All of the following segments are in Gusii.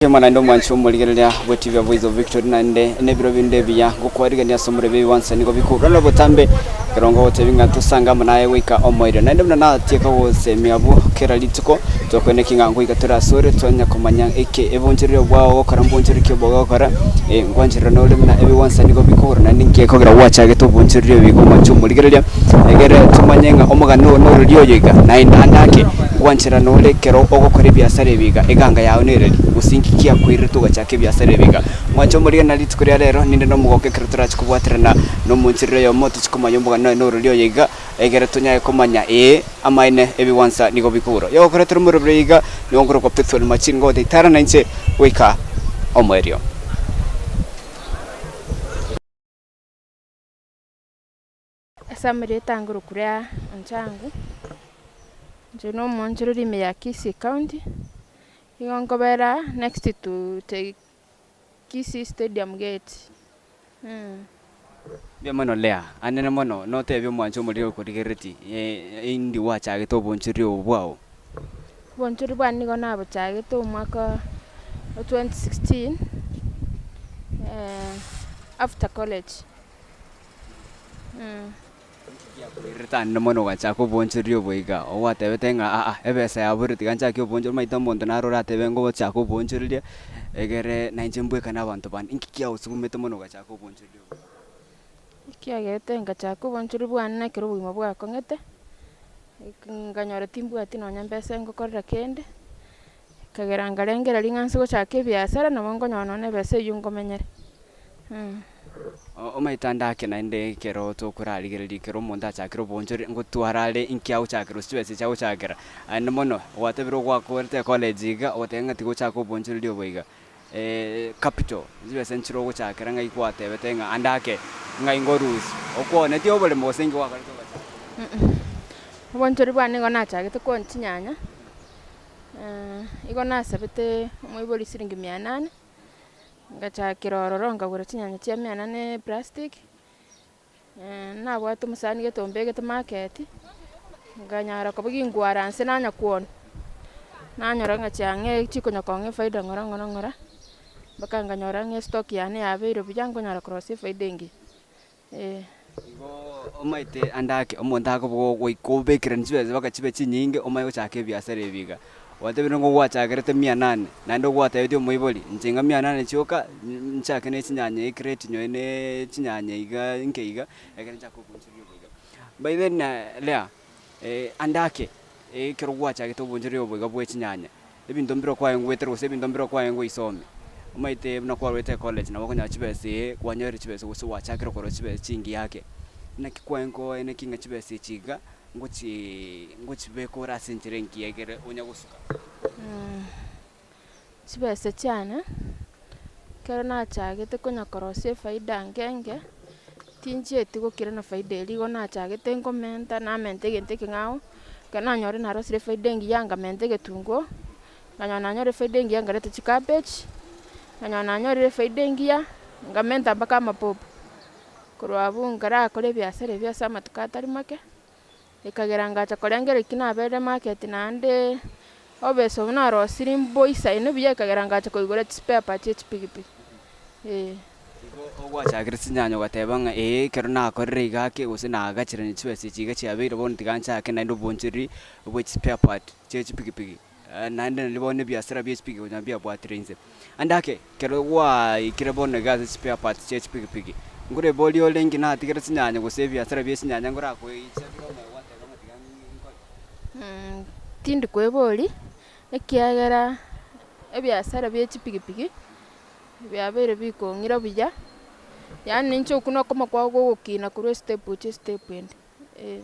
Kegima naende omwanchi omorigereria bw'etibi ya Voice of Victory naende nebiro binde ebiya ngokwarigania ase omorembe ebiwansa nigo bikourana obotambe ekero ngogotebi ng'a tosange amo naye goika omoerio. Naende buna natieka gosemia abwo kera rituko tokweneki ng'a ngoika tore asore twanya komanya eke ebonchereri bwao ogokora mbonchereri ki obogokora eh ngwanchererana ore buna ebiwansa nigo bikourana naende nki gekogera gwachagete obonchereri obo iga omwanchi omorigereria egere tomanye ng'a omogano oyo norori oyo iga naende ande ake. Gwancherana ore ekero ogokora ebiasara ebi iga, eganga yao nereri, gose inki kiakoirerete ogachaka ebiasara ebi iga? Mwanche omorigena rituko ria rero, ninde nomogoko ekero torache kobwaterana nomonchereri oyomo, tochie komanya omogano oye norori oyo iga, egere tonyare komanya ee, amaene ebigwansa nigo bikogorwa. Yogokoretera omoroberi oyo iga, nigo nkorokwa Pethuel Machiri ngogotebi tara nainche goika omoerio. Ase amarieta ange orokure aa Onsangu, inche na omoonchoreri ime ya Kisii County, nigo nkobera next to the Kisii Stadium gate. Mbuya mono Leah, anene mono notebie omwancho omoriri okorigereretie indi gwachagete obonchoreri obo bwao? Obonchori bwane nigo nabochagete omwaka o 2016 after college. Giakoirerete ande mono ogachaka obonchoreria obo iga, ogwatebete ng'a aa ebesa yaborire tiga nchake obonchoreria, omanyete omonto naro oratebe ngochaka obonchoreria, egere nainche mbwekane abanto bande, inki kiagosugumete mono ogachaka obonchoreria obo iga? Ekiagerete ngachaka obonchoreria bwane na ekero obogima bwakong'ete, nkanyora timbwati nonya mbesa ngokorera kende, ekagera nkarengereria ng'a nse gochaka ebiasara nabo nkonyora nonya na ebesa eywo nkomenyera. Omanyete ande ake naende ekero tokorarigereria ekero omonto achakire obonchore ngotwara are inki agochakera gose chibesa echi agochakera, aende mono gwatebire gwakorete ecollege iga ogoteba ng'a tiga ochake obonchoreria obo iga capital chibesa nchire ogochakera ng'ai gwatebete ng'a ande ake ng'ai ngorusia, okwonetie oboremo gose inki gwakorete ogachaka obonchori? Obonchori bwane nigo nachagete koonia chinyanya, igo nasabete omoibori siringi mia nane. Ngachakera ororo nkagora chinyanya chia mia nane eplastic, nabwate omosani gete ombegete market, nkanyara koba gingwara nse nanya kwonia, nanyora ng'a chiang'e chikonya kong'a efaida ng'ora ng'ora ng'ora, mpaka nkanyora ng'a estock yane yabeire buya nkonyara korosia efaida engiya, eh. Igo omanyete ande ake, omonto akoba goika obekeranie chibesa mpaka chibe chinyinge omanye gochaka ebiasara ebi iga. Gwatebire ng'a gwachakerete mia nane, naende gwatebetie omoibori, inche iga mia nane chioka, nchake ne chinyanya ecrate nyoe ne chinyanya iga nke iga, ekero nchake obonchoreria obo iga. By then Leah, ande ake, ekero gwachagete obonchoreria obo iga bwe chinyanya, Ebinto mbire okwaye ngwetera gose ebinto mbire okwaye ngoisomia. Omanyete buna kwarwete ecollege nabo okonyora chibesa ee, kwanyorire chibesa gose gwachakire korwa chibesa chingiya ake. Naki kwaye nkoeneki ng'a chibesa echi iga, ngochii ngochibeka ore ase enchera engiya egere onya gosuka. Chibesa chiane, ekero nachagete konya korosia efaida nke nke, tinchieti gokira na faida eria, igo nachagete nkomenta, namenta egento ekeng'ao. Ekero nanyorire narosire efaida engiya nkamenta egetunguo, nkanyora nanyora efaida engiya nkareta chicabbage, nkanyora nanyorire efaida engiya, nkamenta mpaka amapopo. Korwa abwo nkarakora ebiasara ebio ase amatuko atari make, ekagera ngacha korengereria ki naberire market naende, obesa obwo narosirie mboisaine buya ekagera ngacha koigora chispare parts chia chipigipigi, eh. Igo ogwachakire chinyanya ogateba ng'a ee ekero nakorire iga ake gose naagacheranie chibesa echi iga chiabeire bono tiga nchake naende obonchoreri bwe chispare part chie chipigipigi naende naende bono ebiasara bie chipigipigi konya mbiabwatire inse. Ande ake, ekero gwaikire bono iga ase chispare parts chie chipigipigi, nkoreboria ore inki natigere chinyanya gose ebiasara bie chinyanya nkorakoichabire omoyo gwateba ng'a tiga nkore? Tindi koeboria, ekiagera ebiasara bie chipigipigi. Biabeire bikong'ira buya, yaani ninche okwo na okomo kwao gogokina korwa estep gochia estep ende, eh.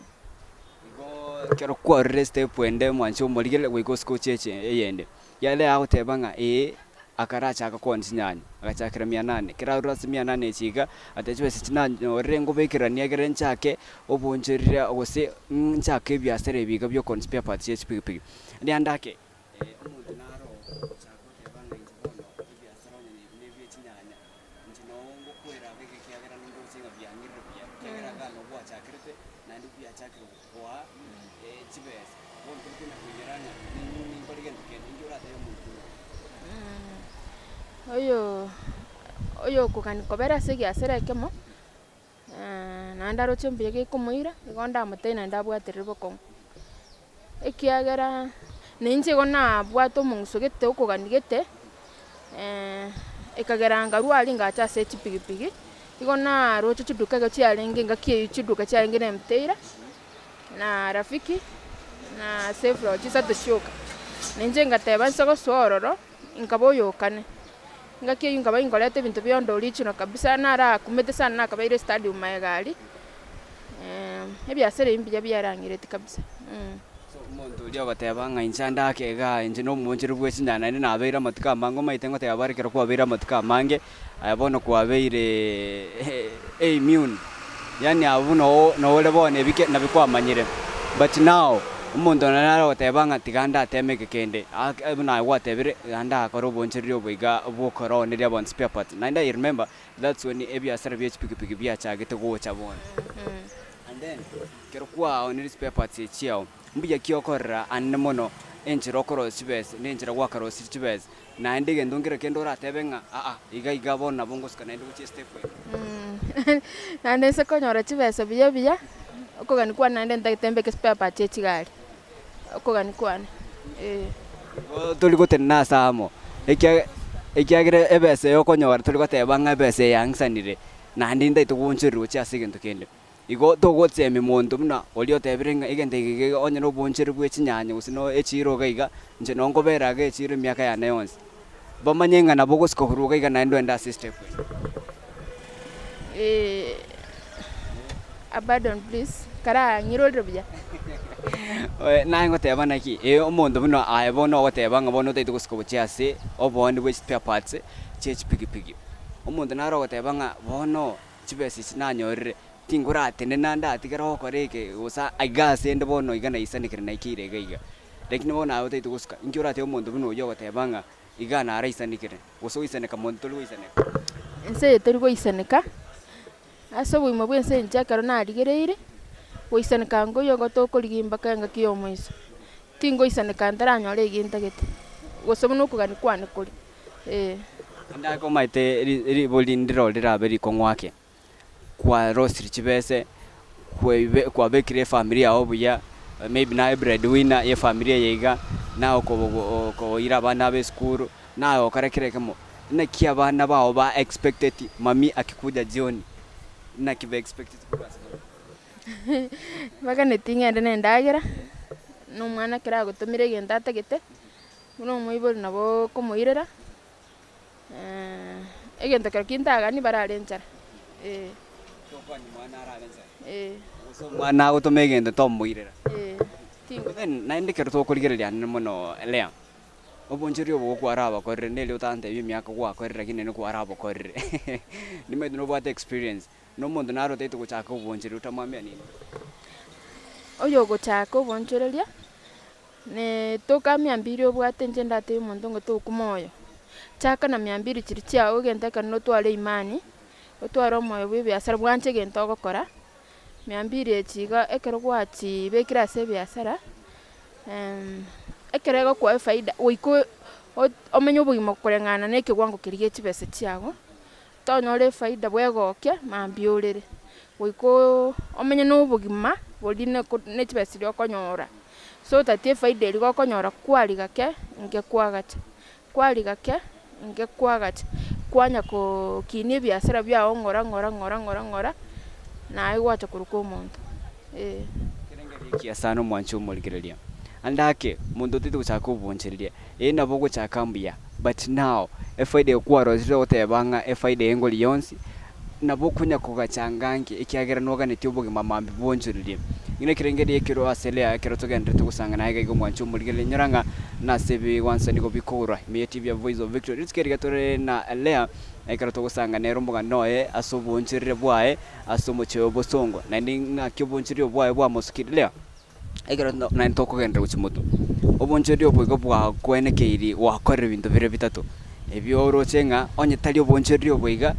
Igo ekero kwarure estep ende mwanche omorigerere goika osike gochia eche eyende. Yare agoteba ng'a ee, akarachaka koonia chinyanya, agachakera mia nane, ekero arure ase mia nane echi iga, ati chibesa echi nanyorire ngobekerania egere nchake obonchoreria gose nchake ebiasara ebi iga bia okoonia spare parts chia chipigipigi. Rianda ake. Omonto naro ogochaka goteba ng'a inche bono ebiasara onye nebi nebie chinyanya, inche noo ngokwera iga ekiagera nindoche ng'a biang'irire buya, ekiagera iga nogwachakerete naende biachakire gokoa chibesa. Bono tori konya koinyora ng'a ninkore gento kende, inki oratebe omonto buna oyo? Oyo oyokogania kobera ase egiasara ekemo, naende aroche mbuya gekomoira, igo ndamotebie naende abwaterere bokong'u. Ekiagera na inche igo nabwate omong'uso gete okogania gete, ekagera nkarwa aria ngacha ase chipigipigi, igo naroche chiduka ekero chiarenge engaki eywo chiduka chiarenge na emteira, na rafiki, na safe chisato chioka. Na inche ngateba nse gosoa ororo. Nkaba oyokane. Engaki eyio nkaba inkoreta ebinto bionde original kabisa, narakumete sana nakabeire stadium magega aria, ebiasara ebi mbuya biarang'ireti kabisa. So omonto oria ogoteba ng'a inche ande ake igaa, inche na omoonchori bwe chinyanya naende nabeire amatuko amange, omanyete ngoteba bare ekero kwabeire amatuko amange, aye bono kwabeire immune, yaani abwo noo nore bono ebike nabio kwamanyire. But now, omonto nonye nare ogoteba ng'a tiga ndateme eke kende, ake buna aye gwatebire, iga ndakore obonchereri obo iga bw'okorooneria abanto spare parts. Naende I remember, that's when ebiasara bia chipikipiki biachagete gocha bono. And then, ekero kwaoneire spare parts echi chiago, mbuya ki okorora anene mono enchera okorosia chibesa, na enchera gwakarosirie chibesa. Naende egento nkere kende oratebe ng'a aa, iga iga bono nabo ngosuka naende gochia estep eye. Naende nse konyora chibesa buya buya, okogania kwane naende ntagete mbeke spare parts chia chigari, okogania kwane eh. Igo tori gotenena ase amo, ekiage ekiagera ebesa eye okonyora tori goteba ng'a ebesa eye yang'isanire, naende ntaete goonchoreria gochia ase egento kende. Igo togochemia monto buna oria otebire ng'a egento eke iga onye noboncheri bwe chinyanya gose no echiiro iga iga, inche noo nkobera iga echiiro emiaka yane yonsi. Bamanye ng'a nabo ogosika korwa iga iga naende oende ase estep eye. Abandon please, karang'irorere buya. Naye ngoteba naki, ee omonto buna aye bono ogoteba ng'a bono otaete gosika gochia ase obooni bwe chispare parts chie chipigipigi. Omonto naro ogoteba ng'a bono. Chibesa echi nanyorire, tinkoratenena ndatigere gokora eke, gose aiga ase 'nde bono iga naisanekire naikeire iga iga. Lakini bono aye otaete gosuka, inki oratebe omonto buna oyio ogoteba ng'a iga naraisanekire, gose goisaneka monto tori goisaneka? Ense eye tori goisaneka, ase obogima bwa ense inche ekero narigereire, goisaneka nkoiyo igo tokorigia mpaka engaki ya omoiso. Tingoisaneka ntaranyore ege ntagete, gose buna okogania kwane kore, eh. Naende ake omanyete ribori ndiro rirabe rikong'u ake, kwarosirie chibese, kwaibe kwabekire efamiri yao buya, maybe naye bread winner ya efamiri eye iga, naye okobo okoira abana aba esukuru, naye ogokora kera ekemo, naki abana bao ba expecteti mummy akikuja jioni, naki ba expecteti korwa ase mummy? Baganeti ng'ende na endagera, na omwana ekero agotomire egento atagete, buna omoibori nabo okomoirera, egento kero ntagani barare enchara, eh. Eh. Gose omwana agotoma egento tomoirera. Eh, tingo. Then naende ekero tokorigereria anene mono Leah, obonchori obo kwarabokorire neri otantebie emiaka gwakorire lakini nere kwarabokorire nimanyete nobwate experience. Na omonto nare otaete gochaka obonchoreria otamwambia nini. Oyogochaka obonchoreria, ne toka mia mbiri obwate inche ndatebie omonto ng'a tokwa moyo. Chaka na mia mbiri chiria chiago egento ekero notware imani, otware omoyo bwa ebiasara bwanche egento ogokora, mia mbiri echi iga ekero gwachibekire ase ebiasara, ekero egokoa efaida goika omenye obogima koreng'ana na ekewango keria gie chibesa chiago. Tonyore efaida bwegokia mambia orere, goika omenye na obogima boria ne chibesa chiria okonyora. So otatie efaida eria gokonyora kwariga ke, nke kwagacha, kwariga ke, nke kwagacha, kwanya kokinia ebiasara biago ng'ora ng'ora ng'ora ng'ora ng'ora, naye gwacha korokwa omonto, eh. Ekerengerio ekiya sana omwanchi omorigereria. Ande ake, monto otaete gochaka obonchereria, ee nabo ogochaka mbuya. But now, efaida eye kwarosire ogoteba ng'a efaida eye ngori yonsi, nabo okonya kogachanga ange ekiagera noganetie obogima mambia bwonchorerie. Ng'ina ekerengerio ekero ase Lea ekero togendererete gosanga naye iga iga omwanche omorigereria inyora ng'a nase ebigwanso nigo bikogorwa ime ye TV ya Voice of Victory. Rituko eri iga tore na Lea ekero togosanga nere omoganda oye ase obonchorere bwaye ase omochie o bosongo. Naende ng'aki obonchoreria obo bwaye bwamosukire Lea? Ekero naende tokogenderera gochia motwe, obonchori obo igo bwakwenekeiri gwakorire ebinto bire bitato, ebio oroche ng'a onye tari obonchori obo iga,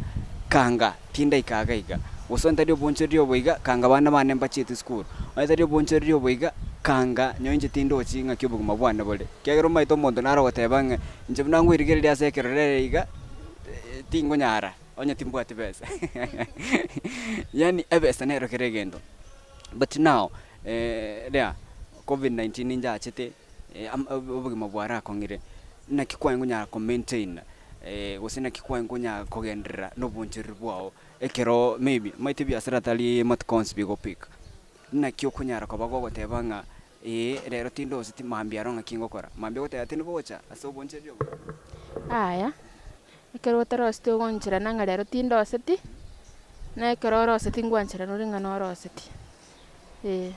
kanga tindaika iga iga, gose onye tari obonchori obo iga, kanga abana bane mbachiete esukuru, onye tari obonchori obo iga, kanga nyowe inche tindochi ng'aki obogima bwane bore. Ekiagera omanyete omonto nare ogoteba ng'a inche buna nkoirigereria ase ekerorere iga. tingonyara onye timbwati besa yaani ebesa nero kera egento. But now riria covid 19 njachete obogima bwarakong'ire, naki kwanye konyara ko maintain gose naki kwanye konyara kogenderera na obonchereri bwao ekero maybe omanyete ebiasara tari matuko onsi bigopick. Naki okonyara koba gogoteba ng'a ee rero tindoseti mambia aro ng'aki ngokora, mambia ogoteba tindi gocha ase obonchereri obo? Yaya, ekero otaroseti ogoancherana ng'a rero tindoseti, na ekero oroseti ngwancherana ore ng'a noroseti, eh.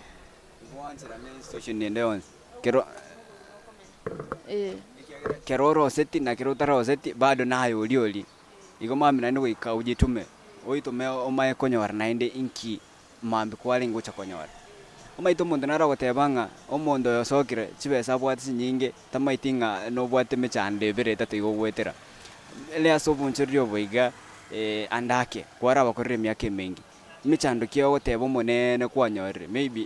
Ngoancherana esituation ende yonsi, kero Eh. ekiagera kero oroseti na kero otaroseti bado naye oria oria, igo mambia naende goika ojitume, oitume omanye konyora naende inki mambia kwarenge gocha konyora. Omanyete omonto nare ogoteba ng'a omonto oyo osokire chibesa abwate chinyinge tamaeti ng'a nobwate emechando ebere etato iga ogoetera. Ere ase obonchoreria obo iga ande ake kwarabakorire emiaka emenge, emechando ki ogoteba omoneene kwanyorire maybe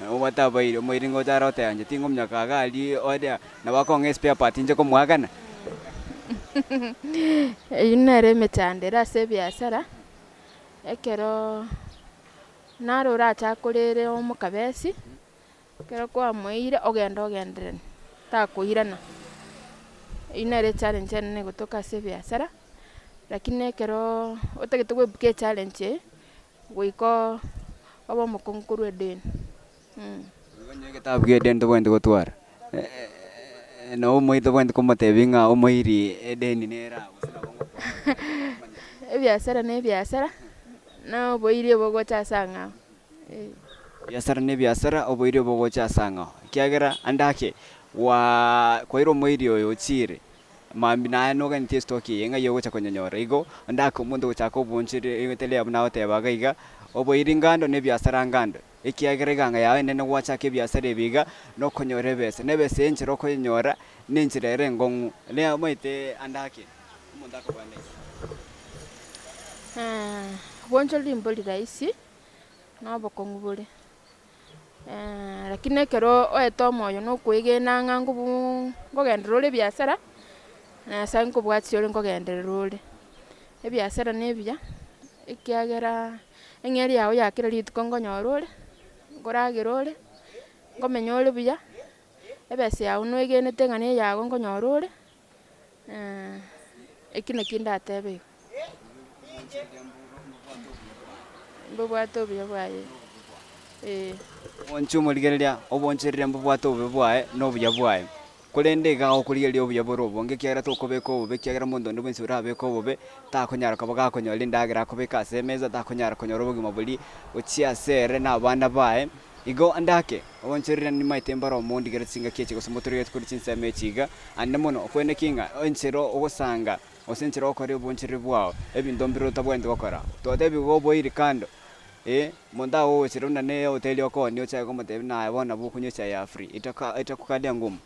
obwate abairi omoiri ngocha are goteba inche tingomanya iga aria oria nabo akong'a espare part inche komoakana. Eyio nere emechando ere ase ebiasara. Ekero naro orachakorere omokabesi, ekero kwamoeire ogende ogendereranie, takoirana. Eyio nere echallenge enene egotoka ase ebiasara, lakini ekeroo otagete goepuka echallenge eye, goika obe omokong'u korwa edeni. Onye egetabu kia edeni tobwenerete gotwara, nabo omoiri tobwenerete komotebia ng'a omoiri edeni nere aa gose nabo ngokwana. Ebiasara na ebiasara, na oboiri obogocha ase ang'ao eh. Ebiasara na ebiasara, oboiri obogocha ase ang'ao, ekiagera ande ake gwaa kwaire omoiri oyo ochiire, Mambia naye noganeti estoki eye ng'ai ogocha konyonyora. Igo onde ake omonto ogochaka obonchori tari buna agoteba iga iga, oboiri ngando na ebiasara ngando, ekiagera eganga yao enene gwachaka ebiasara ebi iga, nokonyora ebesa, na ebesa eye enchera okoyenyora, na enchera ere enkong'u. Riria omanyete ande ake, omonto akobana ase. Obonchori mbori rahisi, na obokong'u bore. Lakini ekero oete omoyo na okoegena ng'a ngobuu nkogenderera ore ebiasara, Nyasaye nkobwatia ore nkogenderera ore. Ebiasara na ebiya, ekiagera eng'eria yago ya kera rituko nkonyora ore, nkoragera ore, nkomenya ore buya, ebesa yago noegenete ng'a na eyago nkonyora ore, ekio nakio ndatebe igo. Mbobwate obuya bwaye, ee. Omonche omorigereria, obonchereria mbobwate obobe bwaye na obuya bwaye. Korende iga okorigereria obuya bore obonge, ekiagera tokobeka obobe, ekiagera omonto onde bwensi orabeke obobe, takonyara koba gakonyora endagera akobeka ase emesa, takonyara konyora obogima boria gochia ase ere na abana baye. Igo ande ake, obonchereria nimaete mbare omondigereti chingaki echi gose motorigereti korwa chinsemo echi iga, ande mono okweneki ng'a enchera ogosanga Gose enchera ogokora obonchereri bwao, ebinto mbire otabwenereti gokora. Totebigwe oboiri kando, ee, omonto agogochera buna ne ehoteli okoonia ochake komotebia buna aye bono nabo okonywa echae ya free, itaka itakukalia ngumu.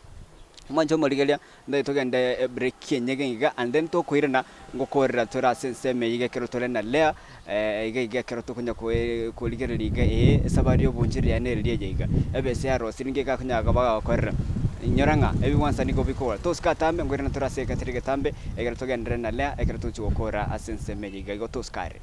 Omwanche omorigereria, ntoche togende ebreak enyege iga and then tokoirana ngokorera tore ase ensemo eye iga ekero tore na Leah, iga iga ekero tokonya koe korigereria iga ee, esabari ya obonchereri yaye neriria eye iga, ebesa yarosire ninki egakonyara koba gagokorera. Inyora ng'a ebigwansa nigo bikogora. Tosike atambe, nkoirana tore ase egetari egetambe, ekero togenderere na Leah, ekero togochia gokora ase ensemo eye iga, igo tosike are.